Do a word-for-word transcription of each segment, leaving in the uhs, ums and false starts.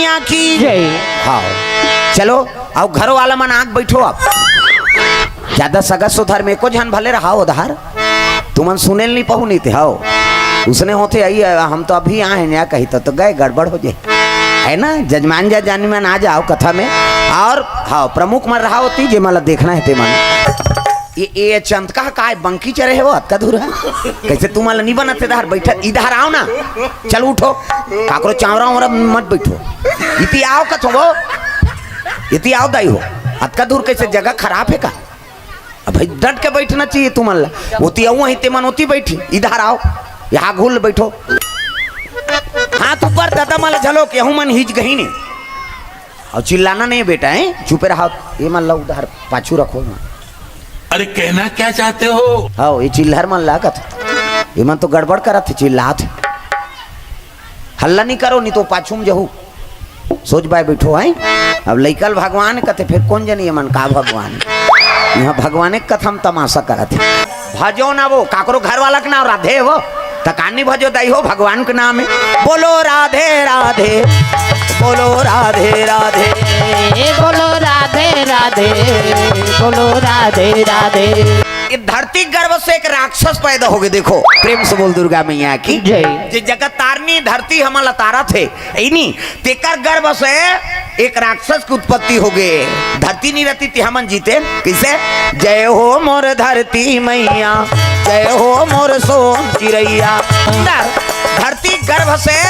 मैया की जय। हाँ, चलो, अउ घरो वाला मन आके बैठो आप। ज्यादा सगा सुधर में एको झन भले रहा उधार, तुमन सुने ल नहीं पहू नहीं थे, हव। उसने होते आई, हम तो अभी आए हैं, या कही तो, तो गए, गड़बड़ हो जाए, है ना। जजमान जजमानी मन आ जाव कथा में, अउ हाँ, प्रमुख मन रहा होती, जे मन ला देखना हे ते मन। ये, ये चंद का काय बंकी चरे हे वो, अतका दूर हे। कैसे तुमन ला नहीं बनत हे, इधर बैठा, इधर आव ना, चल उठो, काकरो चावरा वावरा मत बैठो, इति आव कथो वो, इति आव दाई हो, अतका दूर कैसे, जगह खराब हे का? अब भाई, डट के बैठना चाहिए तुमन ला। ओती अउ वहीं ते मन ओती बैठी, इधर आव, यहाँ घुल बैठो। हाथ ऊपर, दादा मन ला झलोक, यहू मन हिच गही ने। अउ चिल्लाना नहीं बेटा, हैं? चुपे रहा। ये मन ला उधर पाछू रखो ना। अरे, कहना क्या चाहते हो? हाँ, ये चिल्हर मन लागत। ये मन तो गड़बड़ करत हे, चिल्लात हे। हल्ला नहीं करो, नहीं तो पाछू में जहू। सोच बाय बैठो, हैं? अब लइका ल भगवान कथे, फिर कोन जनी ये मन का भगवान? यहाँ भगवाने के कथा म तमाशा करत हे। भजो ना वो, काकरो घर वाला के नाम राधे हे वो, त कानी भजो दाई हो, भगवान के नाम हे। बोलो राधे राधे, बोलो राधे राधे। ए बोलो राधे राधे, बोलो राधे राधे। ये धरती गर्भ से एक राक्षस पैदा होगे, देखो, प्रेम से बोल दुर्गा मैया की जय। जे जगत तारनी धरती हमन ला तारत हे, इनी तेकर गर्भ से एक राक्षस के उत्पत्ति होगे। धरती नहीं रहती ते हमन जीते कैसे? जय हो मोर धरती मैया, जय हो मोर सोन चिरैया। अंदर धरती गर्भ से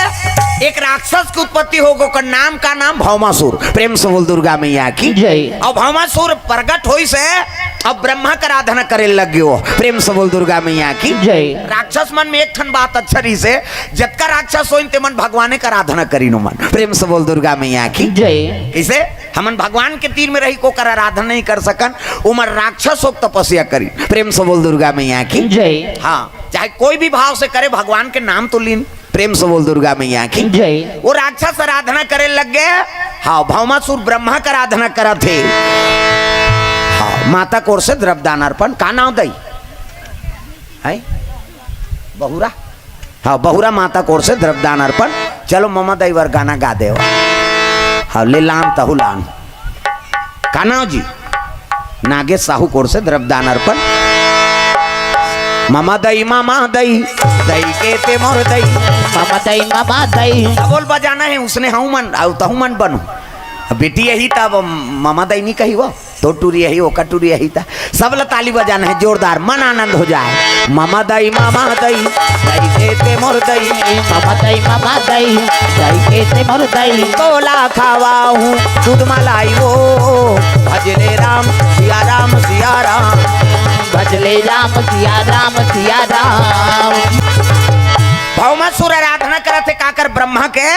एक राक्षस के उत्पत्ति होगे, ओकर नाम का नाम? भौमासुर। प्रेम से बोल दुर्गा मैया की जय। अउ भौमासुर प्रगट होइस हे, अउ ब्रह्मा के आराधना करे लग गयो। प्रेम से बोल दुर्गा मैया की जय। राक्षस मन में एक ठन बात अच्छा रहिस हे, जतका राक्षस होइन ते मन भगवाने के आराधना करिन ओमन। प्रेम से बोल दुर्गा मैया की जय। कैसे? हमन भगवान के तीर में रही के ओकर आराधना नहीं कर सकन, ओमन राक्षस होके तपस्या करिन। प्रेम से बोल दुर्गा मैया की जय। हाँ, चाहे कोई भी भाव से करे, भगवान के नाम तो लीन। प्रेम से बोल दुर्गा मैया की जय। वो राक्षस आराधना करे लग गए। हाँ, भौमासुर ब्रह्मा के आराधना करत हे। हाँ, माता कोर से द्रव्यदान अर्पण। का नाम दई? हैं? बहुरा? हाँ, बहुरा माता कोर से द्रव्यदान अर्पण। चलो, ममा दई बर गाना गा देव। हाँ, ले लान, तहु लान। का नाम जी? नागेश साहू कोर से द्रव्यदान अर्पण। ममा दई, ममा दई, दई के ते मोर दई। ममा दई, ममा दई। ढोल बजाना हे, उसने हूँ मन, अउ तहु मन बनो। अब बेटी यही तब ममा दई नहीं कही वो, तो टूरी यही, ओकर टूरी यही ता। सब ला ताली बजाना हे जोरदार, मन आनंद हो जाए। ममा दई, ममा दई, दई के ते मोर दई। ममा दई, ममा दई, दई के ते मोर दई। तोला खावा हूँ दूध मलाई वो, भजले राम सिया राम सिया राम। भजले राम सिया राम सिया राम। भौमासुर आराधना करत हे काकर? ब्रह्मा के।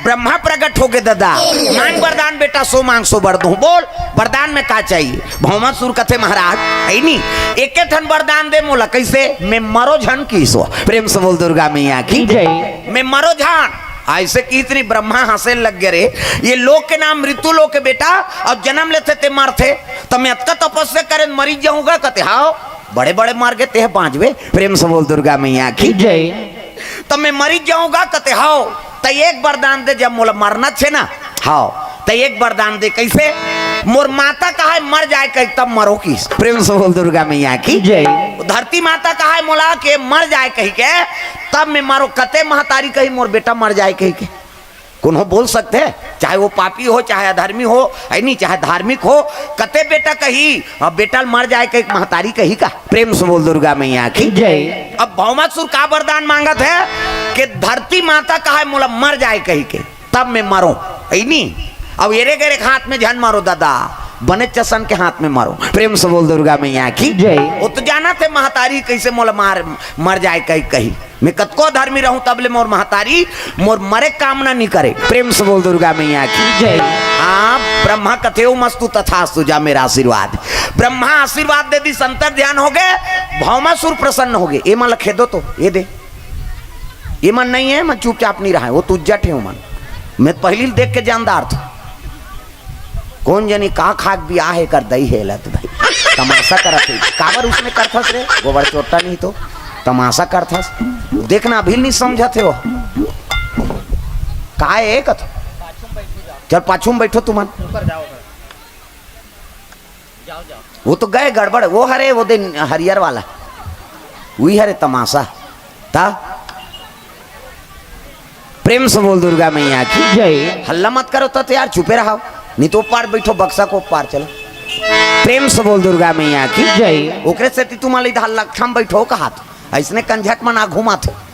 ब्रह्मा प्रगट होगे दादा, मांग वरदान बेटा, सो मांग सो बर दूं। बोल, वरदान में का चाहिए? भौमासुर कथे महाराज, ऐनी एके ठन वरदान दे मोला। कैसे? मैं मरो झन किसो। प्रेम से बोल दुर्गा मैया की जय। मैं मरो झन। ऐसे किहिस नी, ब्रह्मा हंसे लग गए रे, ये लोक के नाम मृत्यु लोक हे बेटा, अउ जन्म लेथे ते मरथे, त मैं अतका तपस्या करे मरी जाहूं गा कथे। हाव, बड़े बड़े मर गे ते ह बांचबे। प्रेम से बोल दुर्गा मैया की जय। त मैं मरी जाहूं गा कथे। हाव, त एक वरदान दे, जब मोला मरना हे ना। हाव, त एक वरदान दे। कैसे? मोर माता कहाय मर जाए कहिके, तब मरो किहिस। प्रेम से बोल दुर्गा मैया की जय। धरती माता कहाय मोला के मर जाए कहिके, तब मैं मरो। कते महतारी कही मोर बेटा मर जाए कहिके? कोनो बोल सकथे, चाहे वो पापी हो, चाहे अधर्मी हो, ऐनी, चाहे धार्मिक हो, कते बेटा कही, अब बेटा मर जाए कहिके महतारी कही का? प्रेम से बोल दुर्गा मैया की जय। अब भौमासुर का वरदान मांगत हे कि धरती माता कहाय मोला मर जाए कहिके, तब मैं मरो। ऐनी, अब एरे गेरे के हाथ में झन मरो दादा, बने चसन के हाथ में मरो। प्रेम से बोल दुर्गा मैया की जय। वो तो जानत हे महतारी कैसे मोला मार, मर जाए कहिके कही। मैं कतको धर्मी रहूं, तब ले मोर महतारी मोर मरे कामना नहीं करे। प्रेम से बोल दुर्गा मैया की जय। हाँ, ब्रह्मा कथे ओमस्तु तथास्तु, जा मेरा आशीर्वाद। ब्रह्मा आशीर्वाद दे दिस, अंतर ध्यान होगे, भौमासुर प्रसन्न होगे। ए मन ला खेदो तो, ए दे। ए मन नहीं हे, मन चुपचाप नहीं रहा हे, वो तुज्जट हे ओमन। मैं पहिली देख के जानदार था। कोन जनी का खाक बियाह हे कर दई हेलत भाई। तमाशा करत हे। काबर उसने करथस रे? गोबर चोट्टा नहीं तो तमाशा करथस। देखना अभी नहीं समझत हे वो। का हे कथ? चल पाछू में बैठो तुमन। वो तो गए गड़बड़, वो हरे वो दिन हरियर वाला, वही हरे तमाशा था। प्रेम से बोल दुर्गा मैया की। जय। हल्ला मत करो तो यार, चुपे रहो, नहीं तो पार बैठो, बक्सा को पार चलो। प्रेम से बोल दुर्गा मैया की। जय। ओकरे सेती तुम्हारे इधर लक्षम बैठो कहा था, ऐसने कंझट मन आ घुमाथे।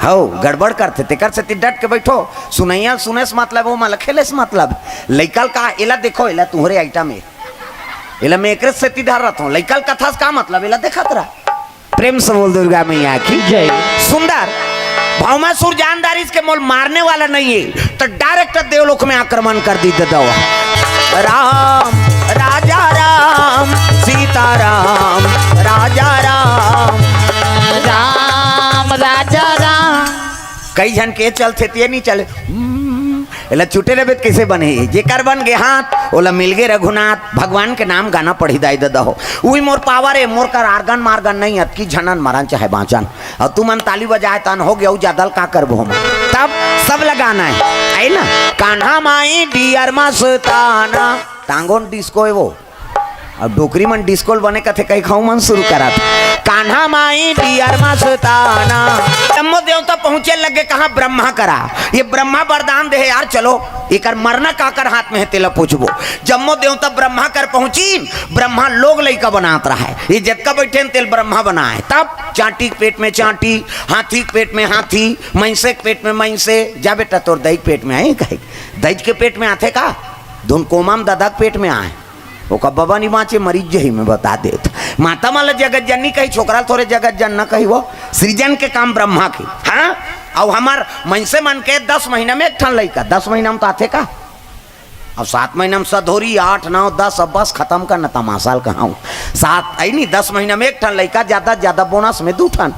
हौ, गड़बड़ करथे, तेकर सेती डट के बैठो। सुनैया सुने से मतलब, वो मन खेले से मतलब। लइका ल का, एला देखो, एला तुहरे आइटम ए, एला मैं एकरे सेती धर रहत हूँ। लइका ल कथा से का मतलब, एला देखत रह। प्रेम से बोल दुर्गा मैया की। जय। सुंदर। भौमासुर जानदार इसके मोल मारने वाला नहीं है, तो डायरेक्ट देवलोक में आक्रमण कर दी ददवा। राम, राजा राम, सीता राम, राजा राम। राम, राजा राम। कई झन के चलथे ते नहीं चले। हम्म, एला छूटे रहे त कैसे बने? जेकर बन गे हाथ, ओला मिल गे रघुनाथ। भगवान के नाम गाना पढ़ी दाई ददा हो। उही मोर पावर है, मोर कर आर्गन मार्गन नहीं, अतकी झनन मरन चाहे बाँचन। अउ तुमन ताली बजाए तन हो गया, अउ ज्यादा ल का करबो हम? तब सब लगाना है, है ना? कान्हा माई डियर मस्ताना, टांगोन डिस्को है वो। अब डोकरी मन डिस्को ल बने कथे, कही खाऊ मन शुरू करत। कान्हा माई डियर मस्ताना। जम्मो देवता पहुंचे लगे कहाँ? ब्रह्मा करा। ये ब्रह्मा वरदान दे है यार, चलो एकर मरना काकर हाथ में है, तेला पूछबो। जम्मो देवता ब्रह्मा कर पहुंची, ब्रह्मा लोग लइका बनात रहा है। ये जतका बैठे हैं, तेल ब्रह्मा बनाए। तब चांटी के पेट में चांटी, हाथी के पेट में हाथी, मैंसे के पेट में मैंसे। जा बेटा, तोर दई के पेट में आए, कहे दई के पेट में आथे का? धुन कोमा म ददा के पेट में आए। ओकर बबा नहीं बाँचे, मरीज जही में बता देत। माता मन ल जगत जननी कही, छोकरा ल थोरे जगत जन न कही, वो सृजन के काम ब्रह्मा के। हाँ, अउ हमर मनसे मन के दस महीना में एक ठन लइका, दस महीना में तो आथे का? अब सात महीना में सधोरी, आठ, नौ, दस, अब बस खत्म कर न तमाशा ल कहाऊँ। सात, आई नहीं, दस महीना में एक ठन लइका, ज्यादा, ज्यादा बोनस में दू ठन।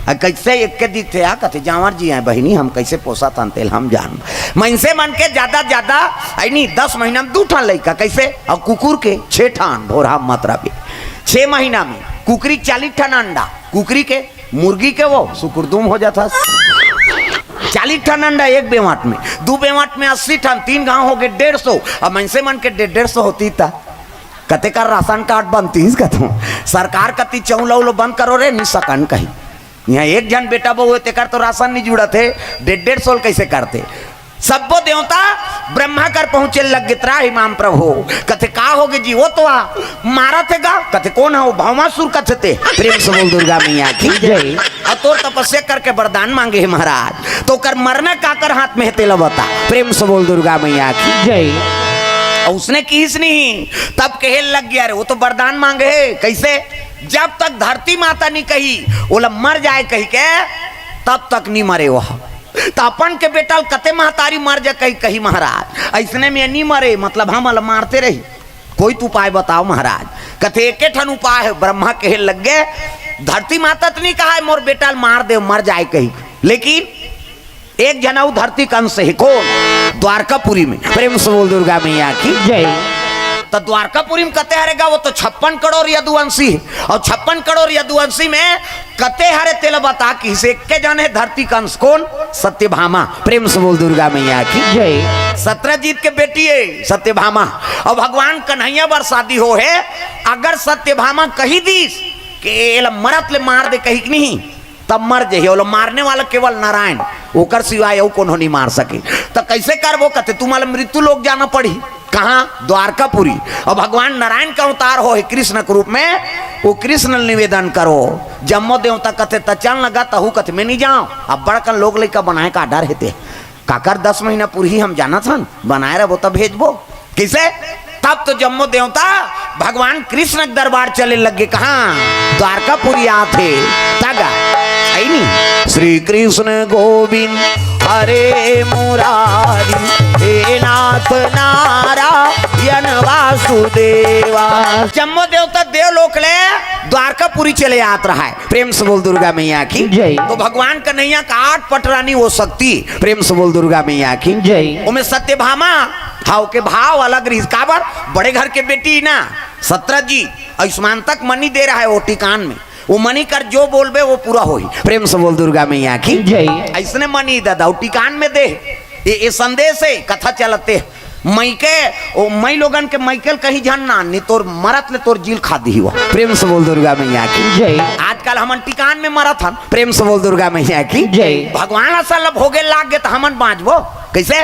आ, कैसे एक के दिखथे, आ, कथे, "जांवर जी आए बहिनी, हम कैसे पोसत हन, तेल हम जान।" मनसे मन के ज्यादा, ज्यादा, आई नहीं, दस महीना में दू ठन लइका, कैसे? अउ कुकुर के छे ठन, भोरहा मत रबे। छे महीना में कुकरी चालीस ठन अंडा, कुकरी के, मुर्गी के वो सुकुरदुम हो जाता। चालीस ठन अंडा एक बेवाट में, दू बेवाट में अस्सी ठन, तीन गांव हो गए डेढ़ सौ। अब मनसे मन के डेढ़, डेढ़ सौ होती ता कतेक राशन कार्ड बनतीस कथों। सरकार कती चौलो उलो बंद करो रे, नि सकन कही। यहाँ एक झन बेटा बहू हे, तेकर तो राशन नि जुड़त हे, डेढ़ डेढ़ सौ ल कैसे करते? सब्बो देवता ब्रह्मा कर पहुंचे लग गे, त्राहि माम प्रभो। कथे, "का हो गे जी, वो तो आ, मारा थे गा?" कथे, "कौन है वो?" "भौमासुर कथे ते।" प्रेम से बोल दुर्गा मैया की जय। अउ तोर तपस्या करके वरदान मांगे हे महाराज, तो ओकर मरना काकर हाथ में हे, तेला बता। प्रेम से बोल दुर्गा मैया की जय। अउ उसने किहिस नहीं, तब कहे लग गया, "अरे, वो तो वरदान मांगे हे।" कैसे? "जब तक धरती माता नहीं कही, ओला मर जाए कही के, तब तक नहीं मरे वह।" त अपन के बेटा ल कते महतारी मर जा कही, कही महाराज, अइसने में नहीं मरे, मतलब हमन ल मारते रही। कोई तो उपाय बताओ महाराज। कथे, "एके ठन उपाय हे।" ब्रह्मा कहे लग गे, "धरती माता तो नहीं कहा है मोर बेटा ल मार दे, मर जाए कही, लेकिन एक झन अउ धरती कंस हे।" कौन? द्वारकापुरी में। प्रेम से बोल दुर्गा मैया की जय। त द्वारकापुरी में कते हरे गा, वो तो छप्पन करोड़ यदुवंशी हे, अउ छप्पन करोड़ यदुवंशी में कते हरे तेला बता, किहिस एके झन हे धरती कंस। कौन? सत्यभामा। प्रेम से बोल दुर्गा मैया की जय। सत्रजीत के बेटी हे सत्यभामा, अउ भगवान कन्हैया बर शादी हो हे। अगर सत्यभामा कही दीस कि एला मरत ले मार दे कही कि नहीं, तब मर जही। ओला मारने वाला केवल नारायण, ओकर सिवाय अउ कोनो नहीं मार सके। त कैसे करबो? कथे, "तुम्हारा मृत्यु लोक जाना पड़ी।" कहाँ? द्वारकापुरी। अउ भगवान नारायण का अवतार हो हे कृष्ण के रूप में, वो कृष्ण ल निवेदन करो। जम्मो देवता कथे, "त चल न गा।" तहू कथे, "मैं नहीं जाऊँ।" अब बड़कन लोग लइका बनाए का डर हे ते। काकर दस महीना पुरही हम जानत हन, बनाए रहबो त भेजबो। किसे? तब तो जम्मो देवता भगवान कृष्ण के दरबार चले लग गे। कहाँ? द्वारकापुरी आथे। तगा। सही नहीं? श्री कृष्ण गोविंद हरे मुरारी, हे नाथ नारायण वासुदेवा। जम्मो देवता देवलोक ले द्वारकापुरी चले आत रहा है। प्रेम से बोल दुर्गा मैया की जय। तो भगवान कन्हैया का आठ पटरानी वो शक्ति। प्रेम से बोल दुर्गा मैया की जय। ओमे सत्यभामा, हाँ, ओके भाव अलग रहिस। काबर? बड़े घर के बेटी ना, सत्रजीत, आयुष्मान तक मनी दे रहा है वो टिकान में। वो मनी कर जो बोलबे वो पूरा होही। प्रेम से बोल दुर्गा मैया की जय। अइसने मनी ददा, वो टिकान में दे। ये, ये संदेश हे, कथा चलत हे। मइके, ओ मई लोगन के मइके ल कहीं झन ना, नहीं तोर मरत ले तोर जी ल खा दिही वो। प्रेम से बोल दुर्गा मैया की। जय। आजकल हमन टिकान में मरत हन। प्रेम से बोल दुर्गा मैया की। जय। भगवान असन ल भोगे लाग गे त हमन बाँचबो कइसे?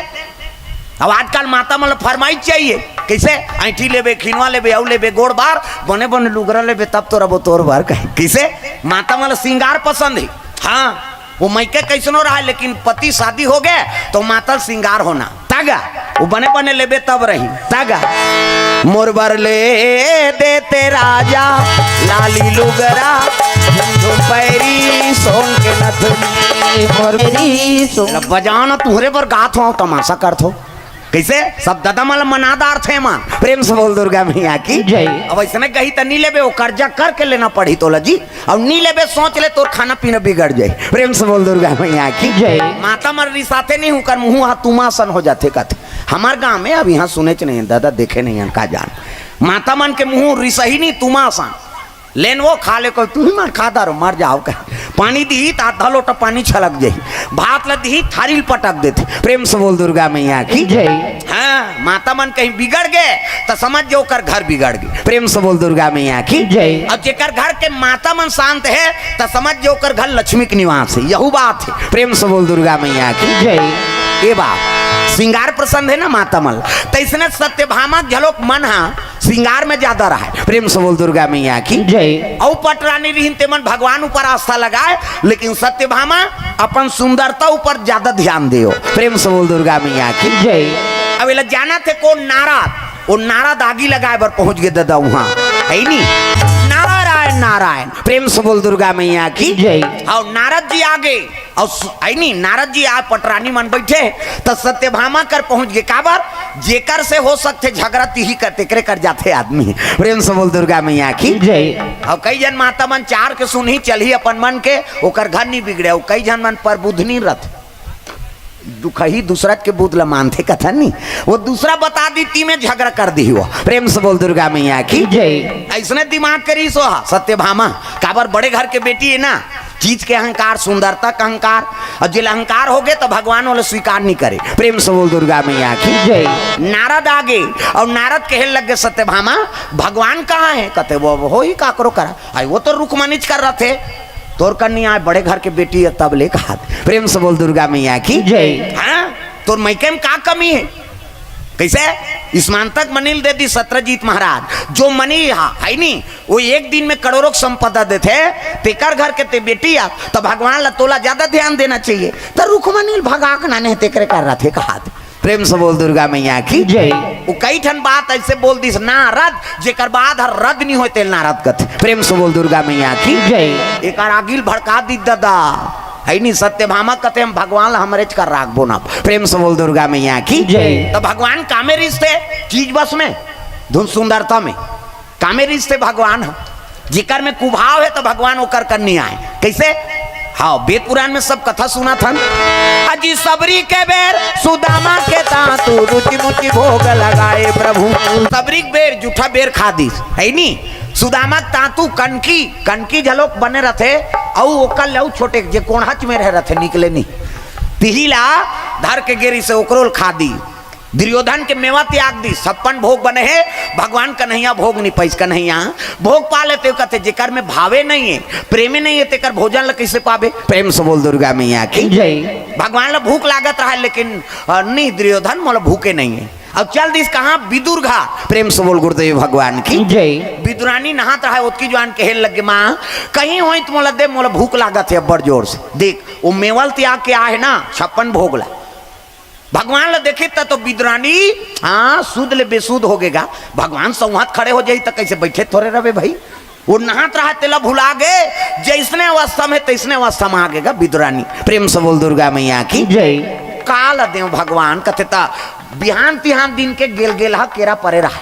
अब आजकल माता मन ल फरमाइश चाहिए, कइसे? ऐंठी लेबे, खिनवा लेबे, अउ लेबे, गोड़ बार, बने बने लुगरा लेबे, तब तो रबो तोर बर कहे। कइसे? माता मन ल सिंगार पसंद हे। हाँ, वो मइके कइसनो रहय, लेकिन पति शादी हो गे त माता ल सिंगार होना। तगा, वो बने बने लेबे तब रही। तगा, मोर बर ले देते राजा, लाली लुगरा, झुमझुम पैरी, सोन के नथुनी, मोर पैरी, सोन। ला बजाना तुहरे बर गात हो, तमाशा करत हो। कइसे? सब ददा मन ल मना डारथे मन। प्रेम से बोल दुर्गा मैया की। जय। अब अइसने कही त नी लेबे, वो कर्जा करके लेना पड़ही तोला जी। अउ नी लेबे, सोच ले, तोर खाना पीना बिगड़ जाही। प्रेम से बोल दुर्गा मैया की। जय। माता मन रिसाथे नहीं, उंकर मुँह हा तुमा असन हो जाथे कथे। हमर गाँव में अब इहाँ सुनेच नहीं हे ददा, देखे नहीं हन, का जान। माता मन के मुँह रिसही नहीं, तुमा असन। लेन वो खा ले, कोई तुही मन खा डारो, मर जाव कहे। पानी दिही त आधा लोटा पानी छलक जाही, भात ल दिही थारी ल पटक देथे। प्रेम से बोल दुर्गा मैया की। जय। हाँ, माता मन कहीं बिगड़ गे त समझ जो ओकर घर बिगड़ गे। प्रेम से बोल दुर्गा मैया की। जय। अउ जेकर घर के माता मन शांत हे त समझ जो ओकर घर लक्ष्मी के निवास हे। यहू बात हे। प्रेम से बोल दुर्गा मैया की। जय। ये बात सिंगार पसंद हे ना माता मन ल, त अइसने सत्यभामा घलोक मन हा सिंगार में ज्यादा रहय। प्रेम से बोल दुर्गा मैया की। जय। अउ पटरानी रिहिन, तेमन भगवान ऊपर आस्था लगाय, लेकिन सत्यभामा अपन सुंदरता ऊपर ज्यादा ध्यान देव। प्रेम से बोल दुर्गा मैया की। जय। अब एला जानत हे कोन? नारद। वो नारद आगी लगाय बर पहुंच गे ददा उहाँ, हे नी? नारायण, नारायण। प्रेम से बोल दुर्गा मैया की। जय। अउ नारद जी आगे, अउ सु-, हे नी, नारद जी आ पटरानी मन बइठे, त सत्यभामा कर पहुंच गे। काबर? जेकर से हो सकथे झगरा, तिही कर, तेकरे कर जाथे आदमी। प्रेम से बोल दुर्गा मैया की। जय। अउ कई झन माता मन चार के सुनही, चलही अपन मन के, ओकर घर नी बिगड़े। अउ कई झन मन परबुधनी रथे, दुखही दूसरा के बुध ल मानथे कथन नी, वो दूसरा बता दी, ती में झगरा कर दिही वो। प्रेम से बोल दुर्गा मैया की। जय। अइसने दिमाग करिस वो हा सत्यभामा, काबर बड़े घर के बेटी हे ना, चीज के अहंकार, सुंदरता के अहंकार, अउ जेला अहंकार हो गे त भगवान ओला स्वीकार नी करे। प्रेम से बोल दुर्गा मैया की। जय। नारद आगे, अउ नारद कहे लग गे सत्यभामा, भगवान कहाँ हे? कथे वो अब होही काकरो करा, अई वो तो रुखमनीच कर रथे, तोर कन्या आय, बड़े घर के बेटी हे, तब ले कहा। प्रेम से बोल दुर्गा मैया की। जय। हाँ, तोर मइके में का कमी हे? कइसे? स्मंतक मनी ल दे दिस सत्यजीत महाराज, जो मनी हा, हे नी, वो एक दिन में करोड़ों के संपदा देथे, तेकर घर के ते बेटी आ, त भगवान ला तोला ज्यादा ध्यान देना चाहिए। त रुखमनी ल भगा के नाने तेकरे कर रथे कहात। प्रेम से बोल दुर्गा मैया की। जय। वो कई ठन बात अइसे बोल दिस नारद, जेकर बाद हर रद नी होय तेल नारद कथे। प्रेम से बोल दुर्गा मैया की। जय। एकर आगी ल भड़का दिस ददा। हे नी, सत्यभामा कथे, हम भगवान ला हमरेच कर राखबो ना। प्रेम से बोल दुर्गा मैया की। जय। त भगवान कामे रिसथे चीज बस में, धुन सुंदरता में। कामे रिसथे भगवान ह, जेकर में कुभाव हे त भगवान ओकर कन्या आय। कइसे? हाँ, वेद पुराण में सब कथा सुनत हन। अजी सबरी के बेर सुदामा के तांतु रुचि मुचि भोग लगाए प्रभु। सबरी के बेर जूठा बेर खा दिस, हे नी? सुदामा के तांतु कनकी, कनकी घलोक बने रथे, अउ ओकर ले अउ छोटे जे कोंढ़च में रहे रथे, निकले नी। तिही ला धर के गे रिसे ओकरो ल खा दी। दुर्योधन के मेवा त्याग दी, छप्पन भोग बने हे, भगवान कन्हैया भोग नी पाइस। कन्हैया भोग पा लेते हो, कथे जेकर में भावे नहीं हे, प्रेमे नहीं हे, तेकर भोजन ल कइसे पाबे? प्रेम से बोल दुर्गा मैया की। जय। भगवान ल भूख लागत रहा, लेकिन, अ, नहीं दुर्योधन, मोला भूखे नहीं हे। अब चल दिस कहाँ? विदुर घाट। प्रेम से बोल गुरुदेव भगवान की। जय। विदुरानी नहात रहा, ओतकी जुवान कहे लगे, माँ, कहीं होई त मोला दे, मोला भूख लागत हे अब्बड़ जोर से। देख, वो मेवा ल त्याग के आए हे ना, छप्पन भोग ला। भगवान ला देखिस त तो विदुरानी, हाँ, शुद्ध ले बेसुध हो गे गा। भगवान सौंहत खड़े हो जाही त कइसे बइठे थोरे रहे भाई? वो नहात रहा, तेला भुला गे, जइसने अवस्था में तइसने अवस्था में आ गे गा विदुरानी। प्रेम से बोल दुर्गा मैया की। जय। का ला देव भगवान, कथे त बिहान तिहान दिन के गेलगेलहा केरा परे रहा।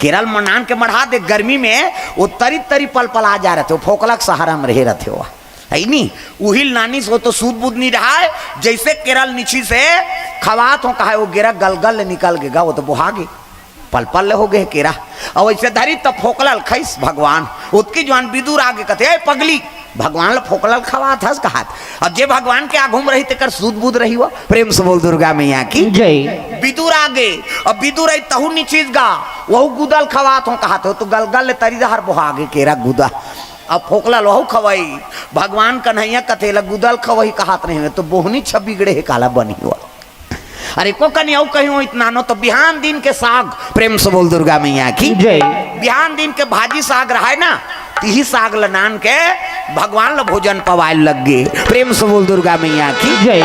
केरा ल मंडान के मढ़ा दे, गर्मी में वो तरी तरी पलपला जाय रथे, वो फोकला के सहारा में रहे रथे वो। हे नी, उही ल नानिस, वो तो सूद बूद नी रहाय, जइसे केरा ल निछिस हे, खवात हों कहाय, वो केरा गलगल ले निकल गे गा, वो तो बोहा गे, पलपल ले हो गे हे केरा। अउ अइसे धरिस त फोकला ल खइस भगवान। ओतकी जुवान विदुर आगे कथे, ए पगली, भगवान ल फोकला ल खवात हस कहत। अब जे भगवान के आगू म रही तेकर सूद बूद रही हो। प्रेम से बोल दुर्गा मैया की। जय। विदुर आगे, अब विदुर आई तहू निचिस गा, वहू गुदा ल खवात हो कहत हो, तो गलगल ले तरी डहर बोहा गे केरा गुदा। अब फोकला ल वहू खवाई, भगवान कन्हैया कथे ल गुदा ल खवाही कहत नहीं हो, तो बोहनी छ बिगड़े हे काला बनी हो। अरे को कनी अउ कही हो इतना नो तो बिहान दिन के साग, प्रेम से बोल दुर्गा मैया की। जय। बिहान दिन के भाजी साग रहाय ना, तिही साग ल नान के भगवान ल भोजन पवाय लग गे। प्रेम से बोल दुर्गा मैया की। जय।